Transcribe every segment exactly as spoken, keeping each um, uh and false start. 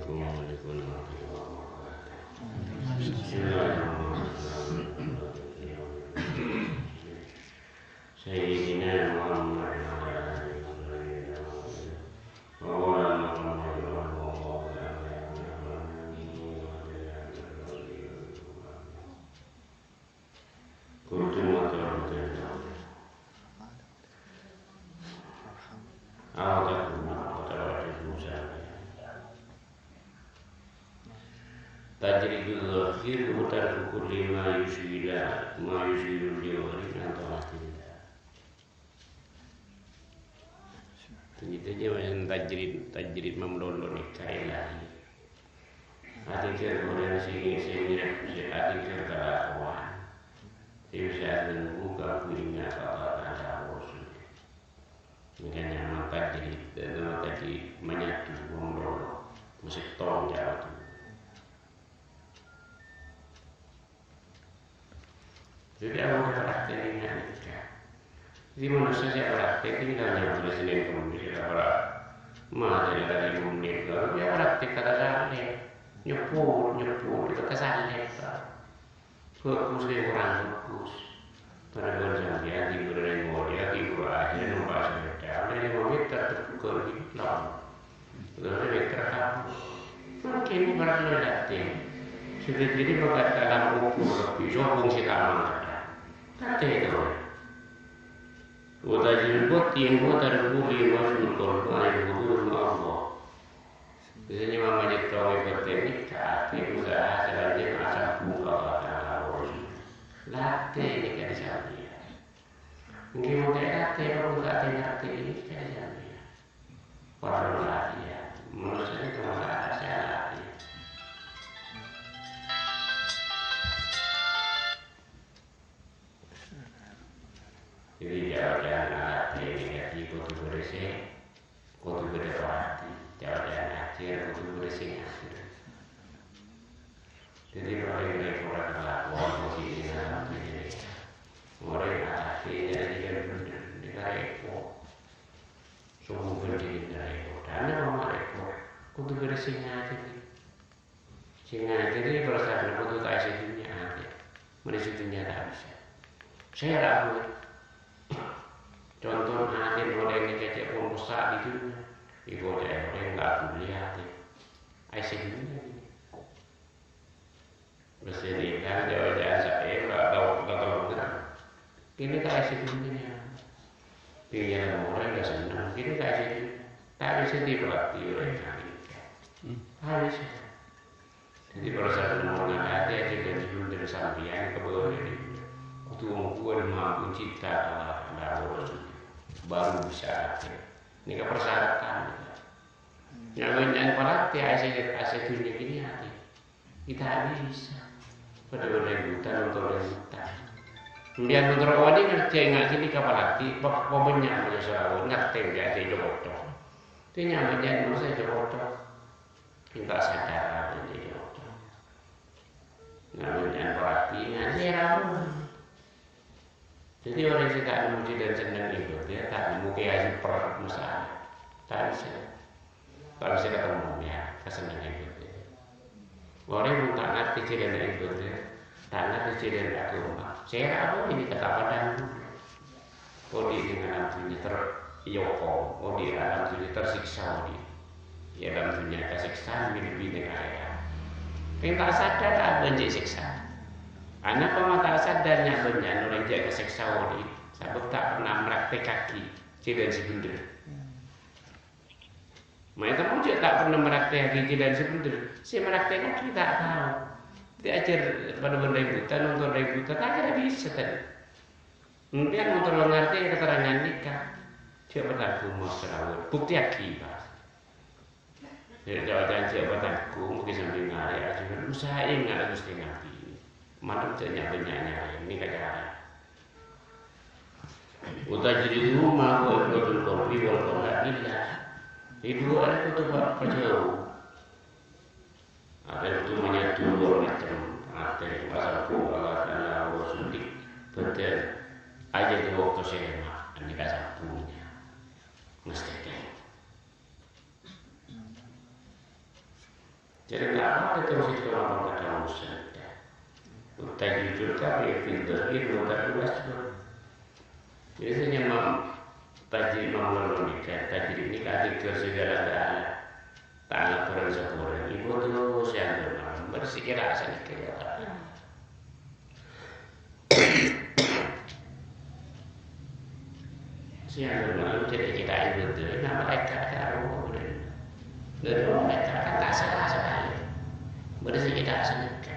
Assalamualaikum warahmatullahi wabarakatuh. Bismillahirrahmanirrahim. Sayyidina Muhammad wa ala alihi wa sahbihi wa sallam. Kuntum atau kuntum. Atau kuntum atau kuntum. Tajridul ghafil wa tarku kulli ma yushghilu, ma yushghilul jawhari an ta'atillah. Tajrid, tajrid mamalolo nèka ilahi. Atèngghâl orèng sè, sè mirip, sè atèngghâl kalakowan. Sè bisa ganggu kabbhi ingat apa kata Rasul. Makanya maka jadi, maka jadi menyatu, mamalolo, mesti tong jawab. Jadi, Allah praktek ini nggak nikah. Jadi, manusia sè praktek ini nggak nyampe Senin Kemis, ya, para mati dari menit, ya, praktek kata saleh. Nyebut, nyebut, itu kesaleh, Pak. Bagus, ya, kurang bagus. Padahal sampèyan tidur dari mulya, tidur aja, numpak sepeda, udah lima meter, terpukul gitu, lah. Terus meter kabur. Mungkin ini para pelatih. Sudah jadi mengatakan ukur lebih sombong si taman. Kata itu. Udah jemput, yang buat ada budi, masuk ke Allah. Biasanya mama nyettong ibadah ini, tapi usaha selanjutnya asal buka batang lawan. Latih ini kan sampeyan. Mungkin mau kayak latih, kalau nggak latih ngerti ini kan sampeyan. Perlu latihan. Menurut saya itu masalah saya latih. Jadi, jhâ'-jhâ' latih ini jadi kudu bersih, kudu bâdâ parhati. Jhâ'-jhâ' ngajhâr, kudu bersih ngajhâr. Jadi, kalau ini kurang kelakuan, posisinya, alhamdulillah. Mulai latih jadi kan bener, ini kan repot. Sungguh bener ini repot. Karena mau repot, kudu bersih ngajhâr. Sè ngajhâri perasaan kodhu ta' èsè dhunnya atè. Mon èsè dhunnya ta' bisa. Sè ra buwât. Conto atè orèng sè cè' pon possa' è dhunnya. Èkoca' orèng ta' dhuli atè. Èsè dhunnya. Mesin ikan, jawab-jawab saè, ta' tau, ta' tau. Kènè ta' èsè dhunnya. Pèkkèran orèng la senneng. Kènè ta' èsè dhunnya. Ta' bisa diperhati orèng laèn. Hmm. Ta' bisa. Jadi, perasaan mangkana atè aja ganti bhender sampèyan ka bâdâ. Kodhu ongghuwân mampu cinta ka Allah, ka Rasul. Baru bisa atè. Nèka persyaratan. Nyamana parhati, asè, asè dhunnya kènè atè. Kita bisa. Padâ bhender buta, nonton buta. Sampèyan nonton wali ngerti, ngerti nèka parhati, pa-, pa-, bânnya' manyosora, ngerti, ngerti, jhâ' kodhu. Tè nyamana manossa jhâ' kodhu. Ènta' sadar, apa yang jadi waktu. Namanya parhati, ngasih ramu. Jadi, orang sè ta' nemmo jhâlân senneng ibadah, ta' nemmo kèya sè per masalah. Ta' bisa. Ta' bisa ketemu, ya, kasennengngan ibadah. Orang yang ta' ngerti jhâlân ibadah, ta' ngerti jhâlân agama. Sè ra apa ini kata padang. Odi' neng alam dhunnya ter-, èokom, odi' alam dhunnya tersiksa, odi'. È alam dhunnya kasiksa, mè lebbi neng akhèrat. Rèng ta' sadar, ta' bânjâ siksa. Anapa ma' ta' sadar, nya-, bânnya'na orèng jhâ' kasiksa, odi'. Sabâb ta' pernah mraktèkaghi jhâlân sè bhender. Ma'è ta' mon jhâ' ta' pernah mraktèkaghi jhâlân sè bhender. Sè mraktèkaghi ta' tao. Diajhâr padâ bân rèng buta, nonton rèng buta, ta' kèra bisa, ta'. Sampèyan mon terro ngartè katerrangan nèka, jhâ' patangghung maos sarawet. Buktèyaghi, Pak. Jhâ', jhâ', jhâ', jhâ' patangghung, mungkin sambil ngarè', aja usaha ingat Gusti Nabi. Matem jhâ' nya-, bânnya' nyarè, nèka cara. Utajriduhu ma huwa ibratul qalbi wal qalbi billah. È duwâ' arè kodhu pa-, pajhâu. Arè kodhu manyatu duwâ' macem. Atè, pasal Allah Ta'ala wa sunni. Bhâdhân. Aja duwâ' waktu sè lèma'. Anèka sabbunya. Mestèkè. Jadi, nggak ada tuh sih kalau mau kata urusan. Tajwid tapi pinter, ilmu tapi masuk. Jadi, saya nyamam tajwid mau lalu nikah, tajwid ini kasih ke segala-gala. Ta'ala kurang sempurna. Ibu tuh saya bersih kira saya nikah ya. Sè aghâbây cè'-cè'na ibadah, na malaèkat karo. Dhâddhi malaèkat kan ta' sala sakalè. Bâdâ sè ta' sanèka.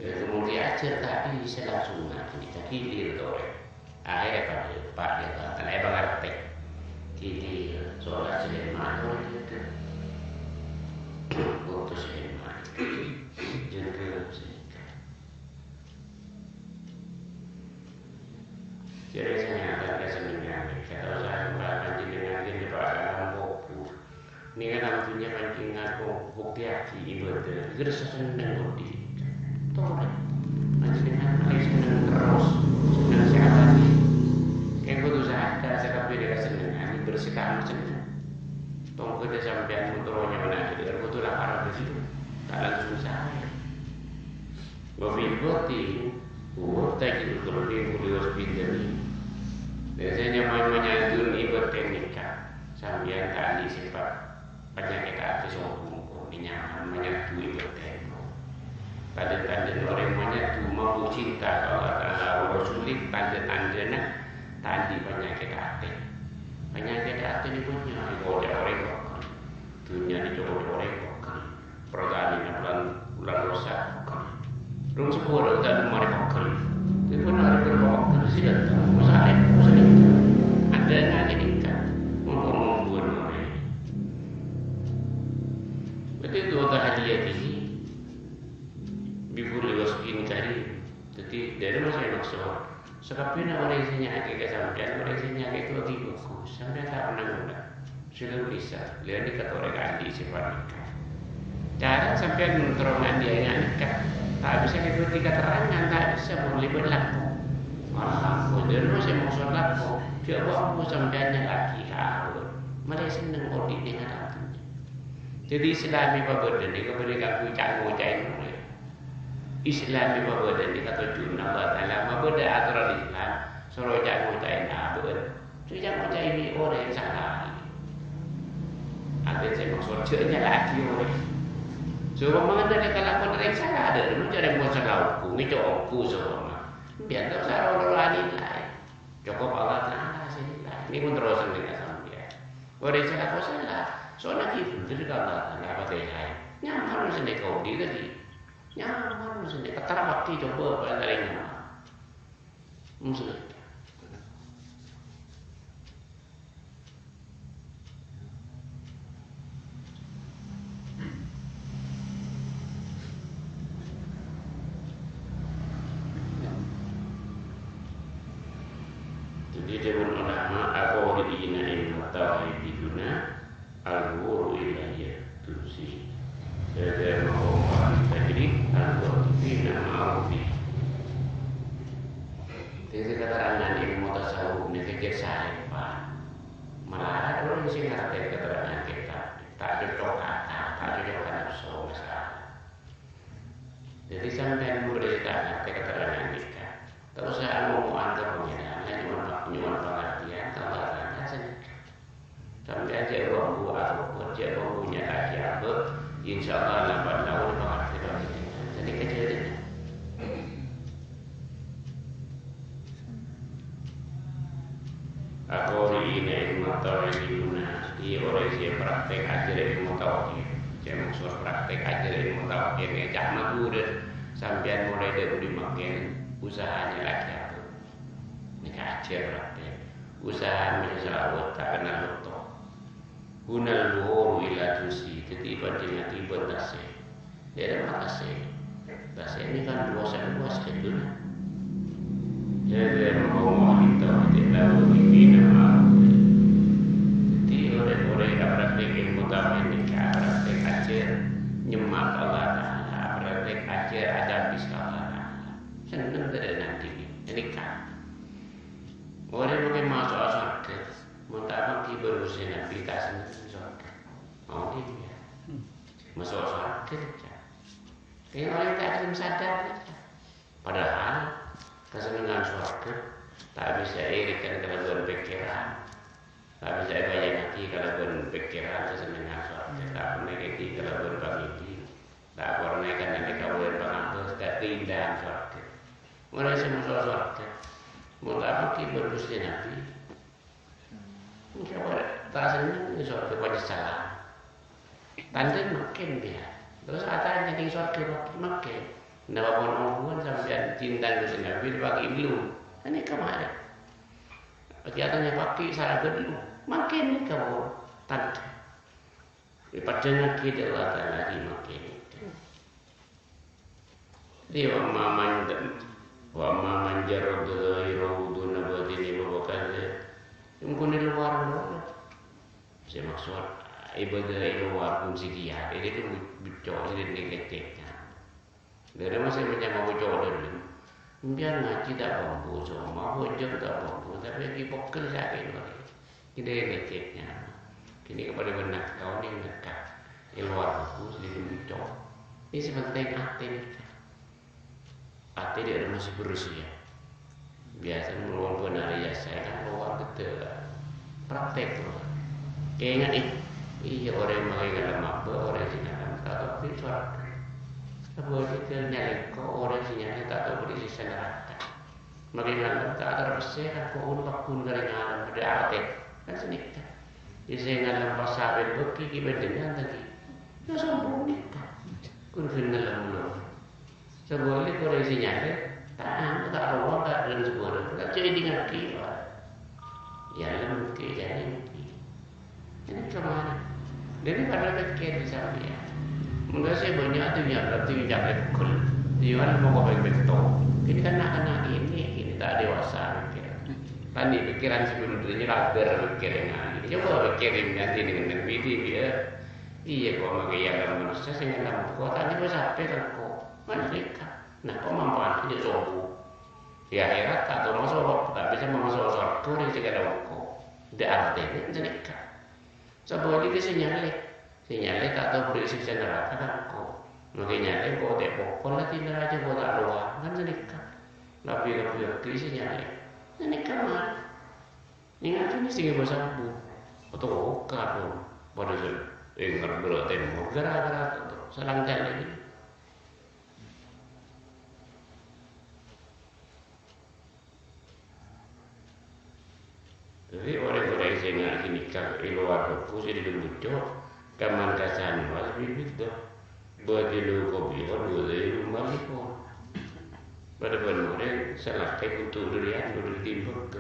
Dhâddhi mon ajhâr ta' bisa langsung mati, ta' gilir torè. Akhirnya Pak, Pak, ya, Pak, kan saya mengerti. Jadi, sholat selain makmur itu, waktu selain makmur, jaga sehingga. Jadi, saya nyatakan kesenangan, kata saya, Pak, panjenengan ini, Pak, alam kubur. Nèka tang dhunnya panjhennengan kok buktèyaghi ibadah, ghâr sè senneng odi'. Torè. Panjhennengan malè senneng terros, senneng sè abâli. Kèng kodhu sadhâr sakabbhi kasennengan, bersih ta' senneng. Tong kodhu sampèyan motoro nyaman aja, kodhu lapar aja gitu. Ta' langsung saè. Wa fil batin, wa tajidul qalbi kulli wasbin jamil. Biasanya manyadun ibadah nèka. Sampèyan ta' andi' sifat panyakèt atè sè bungkona nyaman manyadhu ibadah. Tandhâ-tandhâna orèng manyadhu mambu cinta ka Allah Ta'ala wa Rasulih, tandhâ-tandhâna ta' andi' panyakèt atè. Panyakèt atè nèko nyaman èkoca' orèng bhâkal. Dhunnya nèko èkoca' orèng bhâkal. Pertanian bulan, bulan puasa, bukan. Rung sepuluh, tak ada mari makan. Tapi pun hari bermakan, sih datang. Masa ada, masa ini. Ada nanya nikah. Ngomong-ngomong orang. Berarti itu tahadiyah ini. Bibur lewat segini tadi. Jadi, dari mana saya maksud? Sakabbhiyânna orèng sè nyakè'è ka sampèyan, orèng sè nyakè'è itu lagi bagus. Sampèyan ta' pernah ngundang. Sila bisa, lèbât katorè ka andi' sè panèka. Cara sampèyan ngontrol andi' nèka, ta' bisa lèbât katerangan, ta' bisa mon lèbât lako. Malah, mon dhâri sè maksod lako, jhâ' bâ' sampèyan nyala'aghi ka abâ'. Malè senneng odi' nèng alam dhunnya. Jadi, Islam è pabâdâ nèka bânnè kaangghuy ca'-ngoca'è orèng. Islam è pabâdâ nèka tojjhuwânna Allah Ta'ala, mabâdâ atoran Islam, soro ca'-ngoca'è abâ'. Soro ca'-ngoca'è orèng sala. Artèna sè maksod jhâ' nyala'aghi orèng. Soro mangkana kalakon orèng sala, adâ' mon carè mon sala ongghu, ngèco' ongghu soro ma. Biar tao sala ro-ro anilai. Cokop Allah Ta'ala sè nilai. Nèko terros nèka sampèyan. Orèng sè lako sala, soalnya gitu, jadi ka Allah Ta'ala Fatihah. Nyaman sè nèka odi' tadi. Nyaman sè nèka, terapake coba paling nyaman. Maksudnya. Jadi, dhâbuna ulama, "Aqorina in mutawahiduna al-wuru ilayya tunsi." Jadi, mau tajri al-waqifina ma'rufi. Jadi, keterangan ilmu tasawuf ini kecil saya, Pak. Malah ada orang sih ngerti keterangan kita. Tak cocok akal, tak cocok nafsu, masalah. Jadi, sampèyan murèd ta' ngartè katerrangan nèka. Ta' osa anu antar pangèran, nyo'on, nyo'on pangartèyan, tambah rasa nèka. Sampèyan jhâ' bâbu atau jhâ' bâbu nyata'aghi abâ', insyaallah lambat laun pangartè panjhennengan. Jadi, kejadian. Aqorina in mutawahiduna, iyâ orèng sè praktek ajhâr ilmu tauhid. Sè maksod praktek ajhâr ilmu tauhid, ca'na Madhurâ, sampèyan molaè dhâri mangkèn, usaha nyala'aghi abâ'. Nèka ajhâr praktek. Usaha mèsal shalawat ta' kennal lotto. Hunal buhuru ila tusi, dhâddhi panjhennengan ghibâ tasè'. Dâ'remma tasè'. Tasè' nèka kan luwâs-luwâs ghâllu. Jadi, romo itu tidak tahu di bina. Jadi, orèng-orèng yang praktek ilmu tauhid nèka, praktek ajhâr nyembah Allah Ta'ala, praktek ajhâr ajhâr bisa Allah Ta'ala. Senneng tadâ' nanti nèka. Orèng mangkèn maso' sowarghâ, mon ta' mangkèn bârâs Nabi ta' senneng sowarghâ. Onèng, yâ. Maso' sowarghâ, yâ. Kèng orèng ta' kèng sadar, yâ. Padahal kasennengngan sowarghâ ta' bisa èkèngè kalabân pèkkèran. Ta' bisa èbâjângngaghi kalabân pèkkèran kasennengngan sowarghâ. Ta' bisa èkèngè kalabân pangèdhing. Ta' bisa èkèngè kalabân pangabâs, ta' kèngèng sowarghâ. Orèng sè maso' sowarghâ, mon ta' paghi' bân Ghustè Nabbhi, Engko' ta' senneng, iso panyesalan. Tandhâ makkèn, yâ. Terros atanya neng sowarghâ makkèn. Napa pon ongghuwân sampèyan cinta ka Ghustè Nabbhi dipaghi' belum? Kan nèka marè. Bagi atanya paghi' sara belum? Makkèn nèka pon. Tandhâ. Èpadhângngaghi dâ' Allah Ta'ala di makkèn. Jadi, wa amma man, wa amma man jarrada zahirahu duna batinihi fa huwa kadzdzab. Engko' è lowar, lowar. Sè maksod ibadah è lowar pon sè kèya, ini kan bu-, bucco', ini leceknya. Dâri masih macam bucco' dâri. Sampèyan ngajhi ta' pambu, soma, bojong ta' pambu, tapè ghi' pegghel sakè' lowar. Kènè' leceknya. Kènè' kepada benak, kau ni nekat. È lowar bhâghus, di dalam bucco'. Ini sè penting atè nèka. Atè dâ' remma sè berrâ, yâ. Biasana mon wong bân arè yasa kan lowar ghedhâ'. Praktek, lowar. Kèngèng, iyâ, orèng makè ngalem abâ', orèng sè ngalem ta' tao bâdâ sowarghâ. Sabâ' ghellâ' nyalèko, orèng sè nyalè ta' tao bâdâ sisa naraka. Makè ngalem ta' terpèssè, kakon-pakon karè ngalem padâ atè. Kan sanèka. Iyâ sè ngalem pas sapè bâghi ghi' bhândhângan ta' ghi'. Yâ sombong nèka. Kun ghun ngalem lowar. Sabâlikka orèng sè nyalè, ta' anu, ta' rowa, ta' ghun sabârâng. Ta' jhâ' èdingngaghi, Pak. Yâ, lem ghi, jhâ' lem ghi. Ini kemana? Dâri padâ pèkkèr sampèyan. Mangkana sè bânnya' tu nyalè, tu nyalè kul. Tujuan mau kau betul. Ini kan anak-anak ini, ini tak dewasa pèkkèr. Tadi pikiran sebelum itu nyeragar pèkkèr dengan ini. Coba pèkkèr nanti dengan Nabi itu, yâ. Iyâ, kok makè yâ, kan manossa sè ngalem kotana wis apè kan kok. Kan nèka. Nah, kok mampan aja sombong. È akhèrat ta' tao maso', ta' bisa maso' sowarghâ orèng sè kadhâng engko'. Dâ' artèna sanèka. Sabâlikka sè nyalè. Sè nyalè ta' tao bâdâ è sisa naraka kan engko'. Makè nyalè engko' ta' pokol la dinna raja engko' ta' rowa. Kan sanèka. Lebbi-lebbi ghi' sè nyalè. Sanèka mara. Èngghâ' kènè' sè ngèbâ sabu. Oto oka pon. Padâ sè èngghâ' bârâ' tèmor gara-gara to. Salang kali. Dhâddhi, orèng-orèng sè nga-, ghânèka è lowar bhâghus, è dâlem bucco', kaman kasan was bibit do. Bâdâna kobihon, bâdâna malèkon. Padâ bân orèng sè lakè' buntu' dâri anu, dâri timbâk.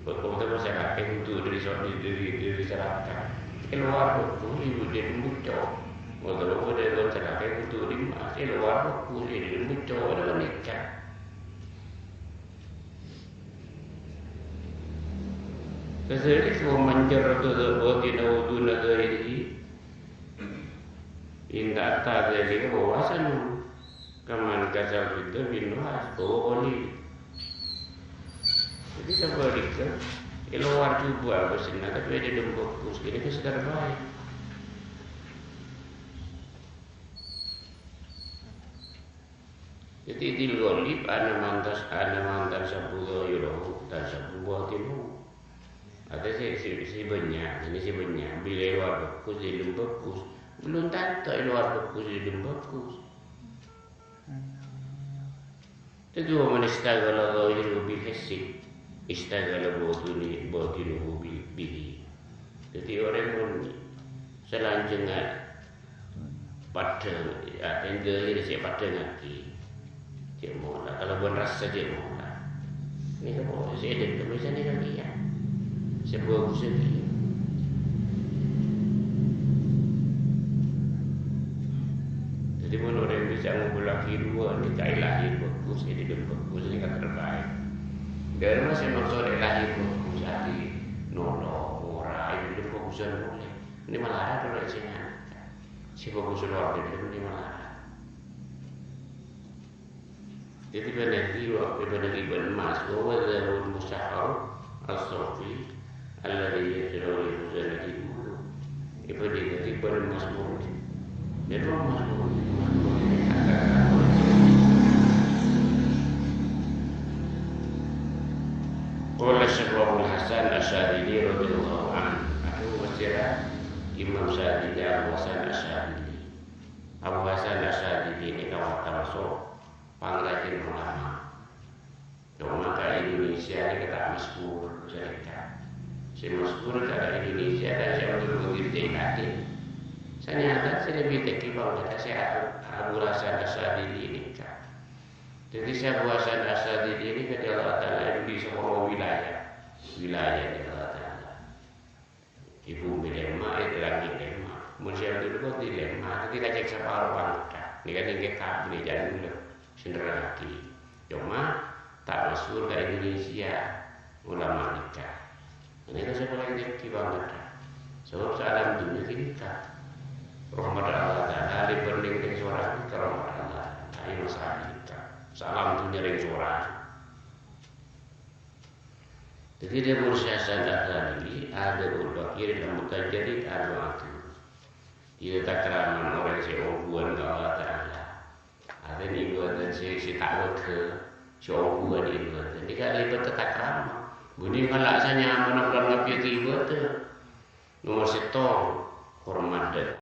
Bâ-, otabâ sè lakè' buntu' dâri so-, dâri, dâri, dâri saraka. È lowar bhâghus, è dâlem bucco'. Otabâ bâdâ bân sè lakè' buntu' dâri emmas, è lowar bhâghus, è dâlem bucco', padâ bân nèka. Kadzalika wa man jarrada batinahu duna zahirihi, in ta'ta dzalika fa huwa hasanun, kaman kasal fidda bin nuhas, fa huwa qalil. Dhâddhi, sabâlikka, è lowar jhubâ' bhâsenna, tapè è dâlem bhâghus, ghânèka sè terbaik. Dhâddhi, idil ghalib, anna man tas-, anna man tansabbu dhahirahu, tansabbu batinahu. Artèna sè, sè, sè bânnya', ini sè bânnya', bilâ è lowar bhâghus, è dâlem bhâghus. Belum tanto è lowar bhâghus, è dâlem bhâghus. Dhâddhi, wa man istaghala dhahirahu bil hissi, istaghala batini-, batinuhu bi-, bihi. Dhâddhi, orèng mon salanjhângnga padhâng, ya, dhâhir sè padhângngaghi. Cè' mola, kalabân rassa cè' mola. Nèka pokok sè èdendem sè nèka kèya. Sè bhâghus sè kèya. Dhâddhi, mon orèng bisa ngumpulaghi duwâ' nèka, è lahir bhâghus, è dâlem bhâghus, nèka terbaik. Dâlem sè maksod è lahir bhâghus, artè nolong, ora, è dâlem bhâghusan polè. Nè malarat ora sè nganèka. Sè bhâghus lowar dâlem nè malarat. Dhâddhi, bânnè dhibi', bânnè dhibi' emmas, wa huwa dzahabul musahhar as-safi alladzi yaj'alu li khazanati qulub. Èbâdâ, èbâdâ Mazmur. Jadi, Mazmur, Qala Syekh Abul Hasan Asy-Syadzili radhiyallahu anhu. Adhu, wasiyat Imam Syadzili, Abu Hasan Asy-Syadzili. Abu Hasan Asy-Syadzili nèka termasuk pangrajin ulama. Coma ka Indonesia nèka ta' masyhur, saèngghâ sè masyhur ka Indonesia kan Syekh Abdul Qadir Jailani. Sanyata sè lebbi tèngghi pangkadhâ Syekh Abu Hasan Asy-Syadzili nèka. Dhâddhi Syekh Abu Hasan Asy-Syadzili nèka Allah Ta'ala èbâghi sapolo wilayah. Wilayah Allah Ta'ala. È bhumè lèma', è langngè' lèma'. Mon Syekh Abdul Qadir lèma', dhâddhi la cè' saparo pangkadhâ. Nèka nèka kabri jhân ghulâ sè nerrangngaghi. Coma ta' masyhur ka Indonesia ulama nèka. Nèka sè palèng tèngghi pangkadhâ. Sabâb saalam dhunnya ghânèka. Rahmat Allah Ta'ala, lèbât nèng rèng sowarghâ, rahmat Allah Ta'ala. Ayo, masalah nèka. Saalam dhunnya rèng sowarghâ. Dhâddhi, dhâbuna Syekh Hasan Asy-Syadzili, "Adabul faqiri lil mutajarrid arba'atun." Iyâ, takraman orèng sè ongghuwân ka Allah Ta'ala. Artèna ibâdâh sè, sè ta' wâghâ, sè ongghuwân ibâdâh. Nèka lèbât takraman. Bânnè ngala' sanyamana polana ngabiyâghi ibâdâh. Nomer sèttong, hormat dâ'.